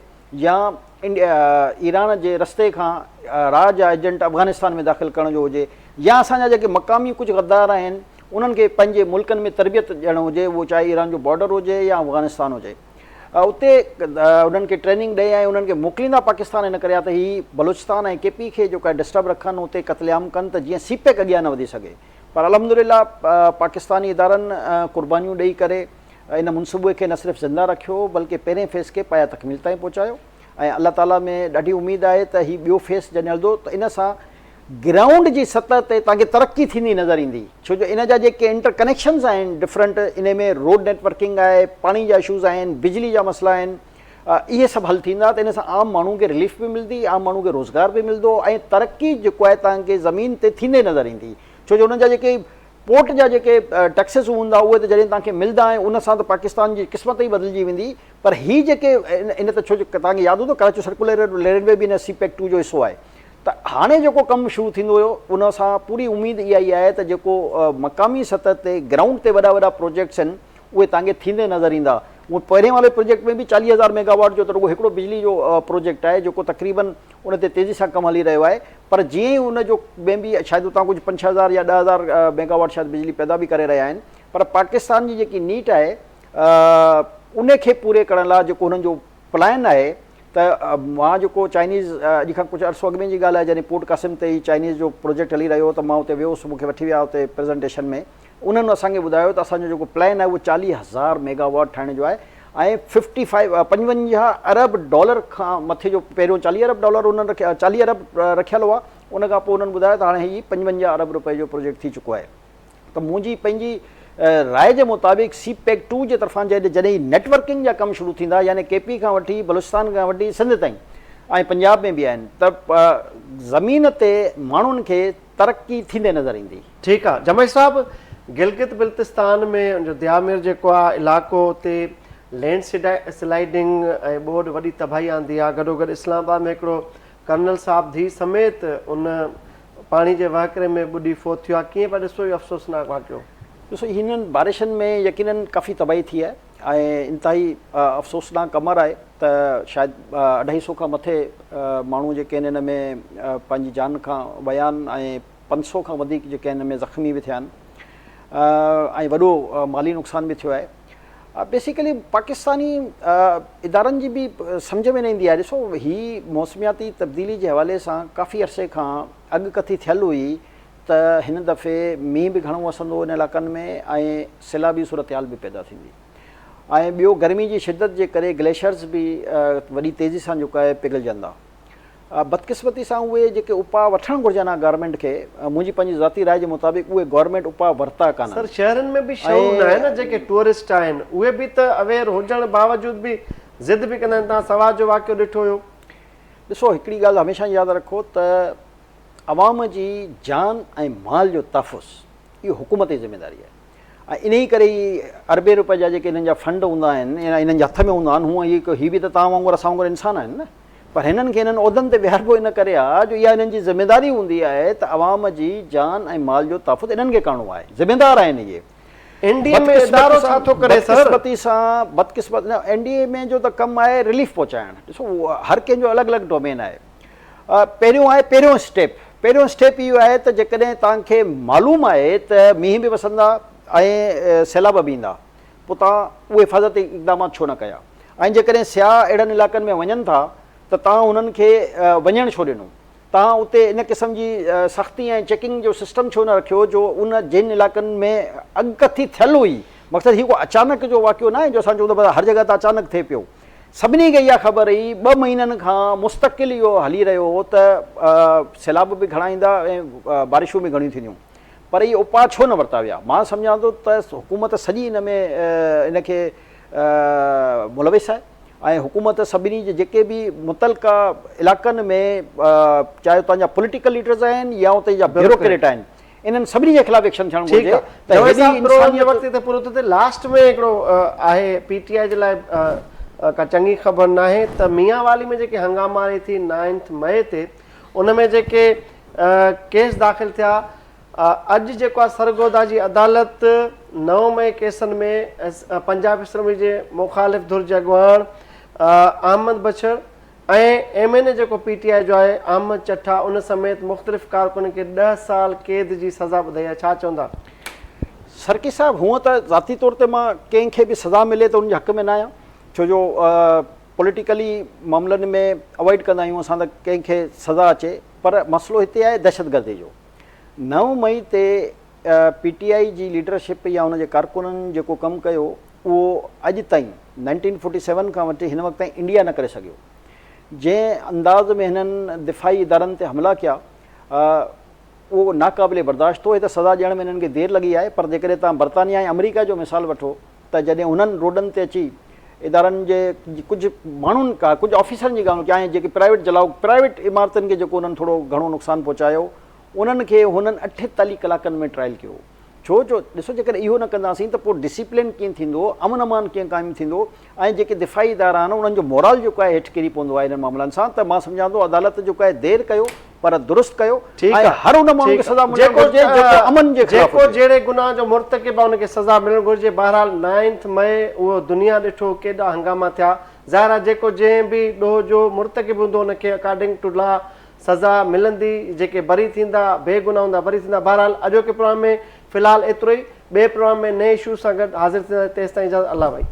يا ايران جي رستي کان را جا ايجنٽ افغانستان ۾ داخل ڪرڻ جو هجي يا اسان جا جيڪي مقامي ڪجهه غدار آهن انهن کي پنهنجي ملڪن ۾ تربيت ڏيڻ هجي اهو چاهي ايران جو بارڊر هجي يا افغانستان هجي اتي انهن کي ٽريننگ ڏئي ۽ انهن کي موڪليندا پاڪستان ان ڪري آ ته هي بلوچستان ۽ ڪي پي کي جيڪو آهي ڊسٽرب رکن اتي قتل عام ڪن ته جيئن سي پيڪ اڳيان نه وڌي سگهي پر الحمدلله پاڪستاني ادارن قربانيون ڏئي ڪري ان منصوبي کي نه صرف زنده رکيو بلڪه پهرين فيز کي پايه تڪميل تائين پهچايو ۽ الله تعالي ۾ ڏاڍي اميد آهي ته هي ٻيو فيز جڏهن هلندو ته ان سان گرائونڊ جي سطح تي توهان کي ترقي ٿيندي نظر ايندي ڇو جو ان جا جيڪي انٽر ڪنيڪشنز آهن ڊفرنٽ ان ۾ روڊ نيٽ ورڪنگ آهي پاڻي جا اشوز آهن بجلي جا مسئلا آهن اهي سڀ حل ٿيندا ته ان سان عام ماڻهو کي رليف به ملندي، عام ماڻهو کي روزگار به ملندو ۽ ترقي جيڪو آهي توهان کي زمين تي ٿيندي نظر ايندي ڇو جو انهن جا جيڪي پورٽ جا جيڪي ٽيڪسز هوندا اهي ته جڏهن توهان کي ملدا ۽ ان سان ته پاڪستان جي قسمت ئي بدلجي ويندي پر هي جيڪي ان ته ڇو جو توهان کي ياد هوندو ڪراچي سرڪولر ريلوي به ان سي پيڪ ٽو جو حصو آهي ته هاڻي جيڪو ڪم شروع ٿيندو هيو ان سان پوري اميد اها ئي آهي ته جيڪو مقامي سطح تي گرائونڊ تي وڏا وڏا پروجيڪٽس آهن اهي توهان کي ٿيندي نظر ايندا. اهو پهرين واري پروجيڪٽ ۾ به 40 هزار ميگا واٽ جو ته رڳو هڪڙو بجلي جو پروجيڪٽ آهي جيڪو تقريبن ان تي تيزي سان ڪم هلي رهيو آهي پر جيئن ئي ان جو ۾ به شايد اتان ڪجهه پنج ڇهه هزار يا 10,000 ميگا واٽ شايد بجلي پيدا به ڪري رهيا آهن پر پاڪستان جي جيڪي نيٽ آهي ان کي پوري ڪرڻ لاء جيڪو هنن جو پلان آهي ته مان جيڪو چائنيز اڄ کان ڪجهه عرصو اڳ ۾ جي ڳالهه آهي جڏهن پورٽ قاسم تي هي چائنيز جو پروجيڪٽ هلي رهيو هو ته مان اتي ويو هوس مون کي وٺي ويا اتي پريزنٽيشن ۾ انهن اسان کي ٻڌايو ته اسان جو جيڪو پلان آهي اهو 40,000 ميگا واٽ ٺاهڻ جو آهي ۽ ففٽي فائيو 55 ارب ڊالر کان مٿي جو پهريون 40 ارب ڊالر انهن رکيا 40 ارب رکيل هئا ان کان پوء انهن ٻڌايو ته هاڻي هي 55 ارب روپئي جو پروجيڪٽ ٿي چڪو آهي ته منهنجي پنهنجي راء جي مطابق سي پيڪ ٽو جي طرفان جڏهن جڏهن هي نيٽ ورڪنگ جا ڪم شروع ٿيندا يعني ڪي پي کان وٺي بلوچستان کان وٺي سنڌ تائين ۽ پنجاب ۾ به آهن ته زمين تي ماڻهن کي ترقي ٿيندي نظر ايندي. ٺيڪ آ جمعي صاحب گلگت بلتستان ۾ ان جو ديامير جيڪو آ علائقو اتي لينڊ سلائيڊنگ ۽ ٻوڏ وڏي تباهي آندي آ گڏوگڏ اسلام آباد ۾ هڪڙو ڪرنل صاحب ڌيء سميت ان پاڻي جي وهڪري ۾ ٻڏي فوت ٿيو آهي، ڪيئن پيا ڏسو اهو افسوسناڪ واقعو؟ ڏسو هنن بارشن ۾ يقينن ڪافي تباهي ٿي آهي ۽ انتهائي افسوسناڪ امر آهي ته شايد اڍائي سو کان مٿي ماڻهو جيڪي آهن ان ۾ پنهنجي جان کان ويا آهن ۽ 500 کان وڌيڪ جيڪي آهن ان ۾ زخمي به ٿيا آهن ۽ وڏو مالي نقصان به ٿيو آهي. بيسيڪلي پاڪستاني ادارن جي به سمجهه ۾ نه ايندي آهي ڏسو هي موسمياتي تبديلي جي حوالي سان ڪافي عرصي کان اڳڪٿي ٿيل هئي ته هن دفعي مينهن به گهڻو وسندو ان علائقن ۾ ۽ سيلابي صورتحال به پيدا ٿيندي ۽ ٻيو گرمي جي شدت جي ڪري گليشرز به وڏي تيزي سان جيڪو آهي پگهلجندا. بدقسمتي سان اهي جيڪي اپاء وٺڻ گهرجن ها گورنمينٽ کي منهنجي پنهنجي ذاتي راء جي مطابق اهي گورنمينٽ اپاء ورتا ڪانهن. سر شهرن ۾ به شعور ناهي نه جيڪي ٽوئرسٽ آهن اهي به ته اويئر هجڻ باوجود به ضد به ڪندا آهن توهان سوات جو واقعو ڏٺو هيو. ڏسو هڪڙي ڳالهه هميشه ياد رکو ته عوام جي جان ۽ مال جو تحفظ اهو حڪومت جي ذميواري آهي. ۽ انهيء ڪري ئي اربين روپين جا جيڪي هنن جا فنڊ هوندا آهن يا هنن جي هٿ ۾ هوندا آهن، هونء هي هي به ته توهان وانگر اسان وانگر انسان آهن نه، پر هنن کي هنن عهدن تي ويهاربو ان ڪري آهي جو اها هنن جي ذميداري هوندي آهي ته عوام جي جان ۽ مال جو تحفظ انهن کي ڪرڻو آهي، ذميدار آهن اهي. اين ڊي ايم اي ادارو ڇا ٿو ڪري سر؟ بدقسمتي سان بدقسمت نه اين ڊي ايم اي جو ته ڪم آهي رليف پهچائڻ، ڏسو هر ڪنهن جو الڳ الڳ ڊومين آهي. پهريون آهي پهريون اسٽيپ پهريون اسٽيپ اهو آهي ته جيڪڏهن توهان کي معلوم آهي ته مينهن به وسندا ۽ سيلاب به ايندا پوء توهان اهي حفاظتي اقدامات ڇو نه ڪيا ۽ جيڪڏهن سياح اهڙن علائقن ۾ وڃن ٿا ته توهان انهن کي وڃڻ ڇو ڏنو توهان اتي ان قسم جي سختي ۽ چيڪنگ جو سسٽم ڇو نه رکيو جو ان جن علائقن ۾ اڳڪٿي ٿيل هئي مقصد هي ڪو اچانڪ جو واقعو ناهي جو اسان چئون ته بس هر جڳهه ته اچانڪ ٿئي پيو سڀني کي اها خبر هئي، ٻه مهينن کان مستقل اهو هلي رهيو هو ته سيلاب به گهڻا ايندا ۽ بارشون به گهڻيون ٿينديون پر اهي اپاء ڇو نه ورتا ويا؟ مان سمجهان ٿو ته حڪومت سڄي ان ۾ ان کي ملوث آهي ۽ حڪومت سڀني جي جيڪي به متعلقه علائقن ۾ چاهي اتان جا پوليٽيڪل ليڊرز آهن يا اتي جا بيوروڪريٽ آهن انهن سڀني جي خلاف ايڪشن ٿيڻ گهرجي ته هيڏي انسانيت وقت هتي پورو ٿو ٿئي لاسٽ ۾ هڪڙو آهي پي ٽي آء جي لاء ڪا چڱي خبر ناهي ته ميان والي ۾ جيڪي هنگاما رهي ٿي نائنٿ مئي تي ان ۾ جيڪي ڪيس داخل ٿيا اڄ جيڪو آهي سرگودا جي عدالت 9 مئي ڪيسن ۾ پنجاب اسيمبلي جي مخالف ڌر جي اڳواڻ احمد بڇڙ ۽ ايم اين اي جيڪو پي ٽي آء جو آهي احمد چٺا ان سميت مختلف ڪارڪنن کي 10 سال قيد جي سزا ٻڌائي آهي ڇا چوندا؟ سرڪي صاحب هونء ته ذاتي طور تي مان ڪنهن کي به سزا ملي ته ان جي حق ۾ نه آهيان ڇو جو پوليٽيڪلي معاملن ۾ اوائڊ ڪندا آهيون اسان ته ڪنهن کي سزا اچي پر مسئلو هتي آهي دهشتگردي جو 9 مئي تي پي ٽي آء جي ليڊرشپ يا ان جي ڪارڪنن جيڪو ڪم ڪيو اهو اڄ تائين نائنٽين فورٽي سيون کان وٺي هن وقت تائين انڊيا نه ڪري سگهيو. جنهن انداز ۾ هنن دفاعي ادارن تي حملا ڪيا اهو ناقابل برداشت هو. هي ته سزا ڏيڻ ۾ هنن کي دير لڳي آهي پر جيڪڏهن توهان برطانيا ۽ آمريڪا جو مثال وٺو ته جڏهن انهن روڊن تي اچي ادارن جي ڪجهه ماڻهن ڪا ڪجهه آفيسرن جي ڳالهه ڪيان جيڪي پرائيويٽ جلاؤ پرائيويٽ عمارتن کي جيڪو انهن ٿورو گهڻو نقصان پهچايو انهن کي هنن 48 ڪلاڪن ۾ ٽرائل ڪيو ڇو جو ڏسو جيڪڏهن اهو نه ڪنداسين ته پوء ڊسيپلين ڪيئن ٿيندو، امن امان ڪيئن قائم ٿيندو ۽ جيڪي دفاعي ادارا آهن انهن جو مورال جيڪو آهي هيٺ ڪري پوندو آهي انهن معاملن سان ته مان سمجهان ٿو عدالت جيڪو آهي دير ڪيو پر درست ڪيو ۽ هر ان ماڻهو کي سزا ملڻ گهرجي جيڪو امن جي خلاف جيڪو هجي. جهڙي گناهه جو مرتڪب آهي ان کي سزا ملڻ گهرجي بهرحال نائنٿ مئي اهو دنيا ڏٺو ڪيڏا هنگاما ٿيا ظاهر آهي جيڪو جنهن به ڏوهه جو مرتڪب هوندو ان کي اڪارڊنگ ٽو لا سزا ملندي، جيڪي بري ٿيندا، بي گناهه هوندا بري ٿيندا، بهرحال اڄوڪي پروگرام ۾ في الحال ايترو ئي، ٻئي پروگرام ۾ نئين اشوز سان گڏ حاضر ٿينداسين تيستائين اجازت الله ڀائي.